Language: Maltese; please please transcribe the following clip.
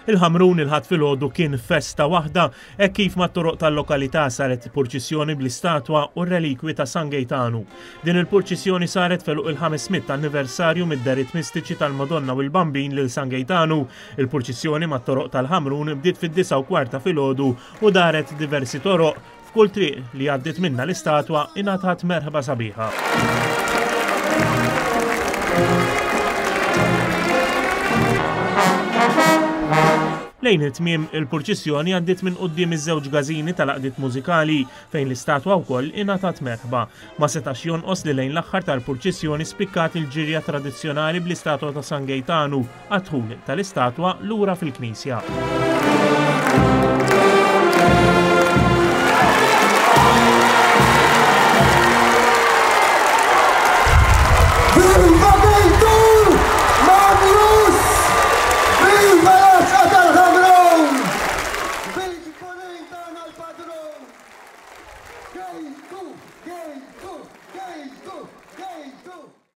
Il-Ħamrun il-Ħadd filgħodu kien festa waħda hekk kif mat-toroq tal-lokalità saret purċissjoni bl-istatwa u r-relikwi ta' San Gejtanu. Din il-purċissjoni saret f'għeluq il-500 anniversarju mid-dehriet mistiċi tal-Madonna u l-Bambin lil San Gejtanu. Il-purċissjoni mat-toroq tal-Ħamrun bdiet fid-disgħa u kwart ta' filgħodu u daret diversi toroq. F'kull triq li għaddiet minnha l-istatwa ingħatat merħba sabiħa. Lejn it-tmiem, il-purċissjoni għaddiet minn quddiem iż-żewġ gażini tal-għaqdiet mużikali fejn l-istatwa wkoll ingħatat merħba. Ma setax jonqos li lejn l-aħħar tal-purċissjoni spikkat il-ġirja tradizzjonali bl-istatwa ta' San Gejtanu għad-dħul tal-istatwa lura fil-knisja. Viva Gejtu! Magnus! Viva l-għaxqa tal-Ħamrun! Bil-kburin tagħna l-padrun! Gejtu! Gejtu!